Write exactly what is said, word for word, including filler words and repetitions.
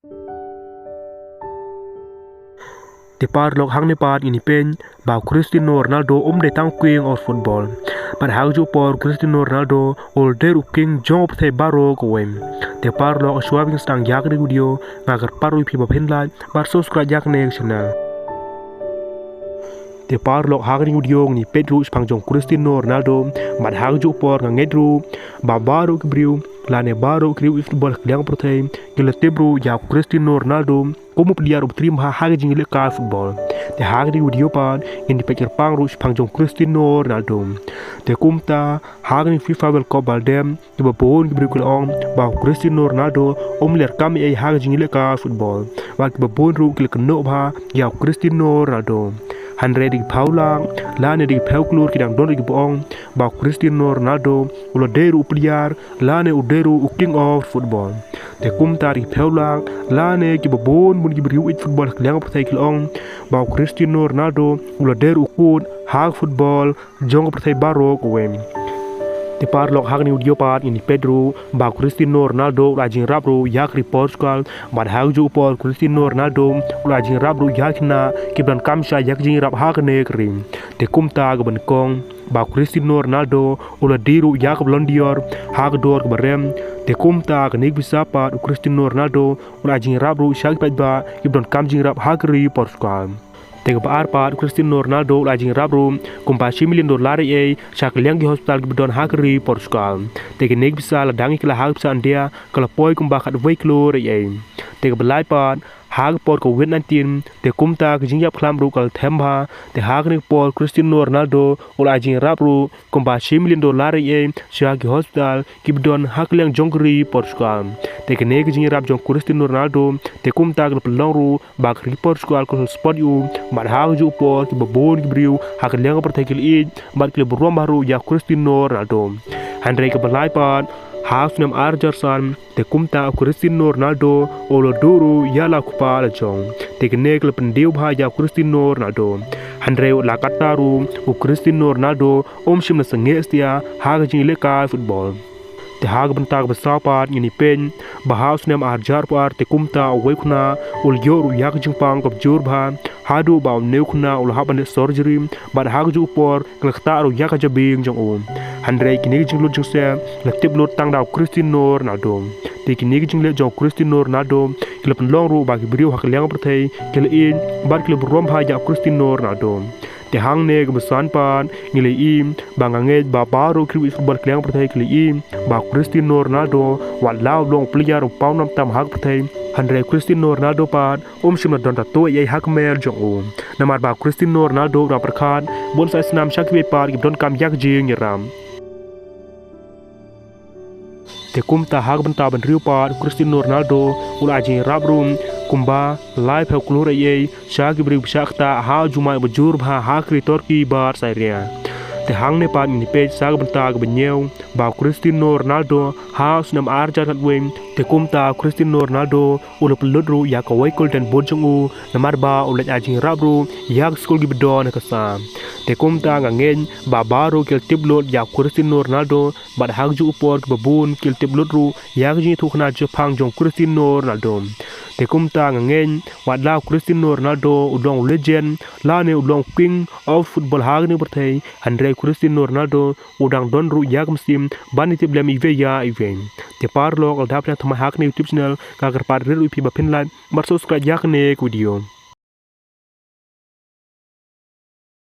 Te paralok, hangne pat ngin ïa peit ba u Cristiano Ronaldo um dei tang u king of football. Bad ha kajuh ka por u Cristiano Ronaldo u la dei ruh u king jong ka pyrthei baroh kawei. Te paralok, shuwa ba ngin sdang ïa kane ka video, nga kyrpad ruh ïa phi ba phin like bad subscribe ïa kane ka channel. Te paralok, ha kane ka video ngin ïa peit ruh shaphang jong u Cristiano Ronaldo. Bad ha kajuh ka por nga ngeit ruh ba baroh ki briew lane baroh ki riew football ha ka liang ka pyrthei ki la tip ruh ïa u Cristiano Ronaldo kum u player uba triem bha ha ka jingïalehkai football. Te ha kane ka video pat ngin ïa peit kyrpang ruh shaphang jong u Cristiano Ronaldo. Te kumta ha kane ka FIFA World Cup ba la dep, kiba bun ki briew ki la ong ba u Cristiano Ronaldo um leh kam ei ei ha ka jingïalehkai football. Bad kiba bun ruh ki la kynnoh bha ïa u Cristiano Ronaldo. Hynrei da ki phew lak lane da ki phew klur ki dang don ruh kiba ong ba u Cristiano Ronaldo u la dei ruh u player lane u dei ruh u king of football. Te kumta da ki phew lak lane kiba bun bun ki briew ïeit football ha ka liang ka pyrthei ki la ong ba u Cristiano Ronaldo u la dei ruh u kut ha ka football jong ka pyrthei baroh kawei. Te paralok, ha kane ka video pat ngin ïa peit ruh ba u Cristiano Ronaldo u la ai jingïarap ruh ïa ka ri Portugal. Bad ha kajuh ka por u Cristiano Ronaldo u la ai jingïarap ruh ïa ki khynnah kiba donkam shai ïa ka jingïarap ha kane ka ri. Te kumta kaba nyngkong, ba u Cristiano Ronaldo u la die ruh ïa ka Ballon d'Or ha ka dor kaba rem. Te kumta kane ka pisa pat u Cristiano Ronaldo u la ai jingïarap ruh sha ki paidbah kiba donkam jingïarap ha ka ri Portugal. Te kaba ar pat u Cristiano Ronaldo u la ai jingïarap ruh kumba shi million dollar ei ei sha ka liang ki hospital kiba don ha ka ri Portugal. Te kane ka pisa lada ngi kylla ha ka pisa India ka la poi kumba khatwei klur ei ei. Te kaba lai pat, ha ka por Covid nineteen, te kumta ka jingïap khlam ruh ka la them bha. Te ha kane ka por u Cristiano Ronaldo u la ai jingïarap ruh kumba shi million dollar ei ei sha ki hospital kiba don ha ka liang jong ka ri Portugal. Te kane ka jingïarap jong u Cristiano Ronaldo te kumta ka la pynlong ruh ba ka ri Portugal ka la support ïa u. Bad ha kajuh ka por kiba bun ki briew ha ka liang ka pyrthei ki la ïeit bad ki la burom bha ruh ïa u Cristiano Ronaldo. Hynrei kaba lai pat, ha u snem ar hajar san, te kumta u Cristiano Ronaldo u la duh ruh ïa la u kpa la jong. Te kane ka la pyndiew bha ïa u Cristiano Ronaldo. Hynrei wat la katta ruh u Cristiano Ronaldo um shym la sangeh satia ha ka jingïalehkai football. Te ha ka bynta kaba saw pat ngin ïa peit ba ha u snem ar hajar arphew ar te kumta uwei u khynnah u la ïoh ruh ïa ka jingpang kaba jur bha, haduh ba une u khynnah u la hap ban leh surgery, bad ha kajuh ka por ka la ktah ruh ïa ka jabieng jong u. Hynrei kine ki jinglut jingsep la tip lut tang da u Cristiano Ronaldo. Te kine ki jingleh jong u Cristiano Ronaldo ki la pynlong ruh ba ki briew ha ka liang ka pyrthei ki la ïeit bad ki la burom bha ïa u Cristiano Ronaldo. Te hangne kaba san pat ngi la ïohi ba nga ngeit ba baroh ki riew football ha ka liang ka pyrthei ki la ïohi ba u Cristiano Ronaldo wat la u long u player uba pawnam tam ha ka pyrthei, hynrei u Cristiano Ronaldo pat um shym la don tattoo ei ei ha ka mer jong u. Namar ba u Cristiano Ronaldo u dang pyrkhat bun sa snam sha kiwei pat kiba donkam ïa ka jingïarap. Te kumta ha ka bynta ba hynriew pat u Cristiano Ronaldo u la ai jingïarap ruh kumba laiphew klur ei ei sha ki briew ba shah ktah ha u jumai ba jur bha ha ka ri Turkey bad Syria. Te hangne pat ngin ïa peit sha ka bynta kaba hynñiew ba u Cristiano Ronaldo ha u snem ar hajar khatwei, te kumta u Cristiano Ronaldo u la pynlut ruh ïa kawei ka Golden Boot jong u namar ba u la ai jingïarap ruh ïa ka skul kiba don ha ka sah. Te kumta nga ngeit ba baroh ki la tip lut ïa u Cristiano Ronaldo bad ha kajuh ka por kiba bun ki la tip lut ruh ïa ka jingïathuhkhana jingpang jong u Cristiano Ronaldo. Te kumta nga ngeit wat la u Cristiano Ronaldo u long u legend lane u long u king of football ha kane ka pyrthei, hynrei u Cristiano Ronaldo u dang don ruh ïa ka mynsiem ban ïatip lem iwei ïa iwei. Te paralok, lada phi dang thymmai ha kane ka YouTube channel, nga kyrpad rit ruh ïa phi ba phin like bad subscribe ïa kane ka video.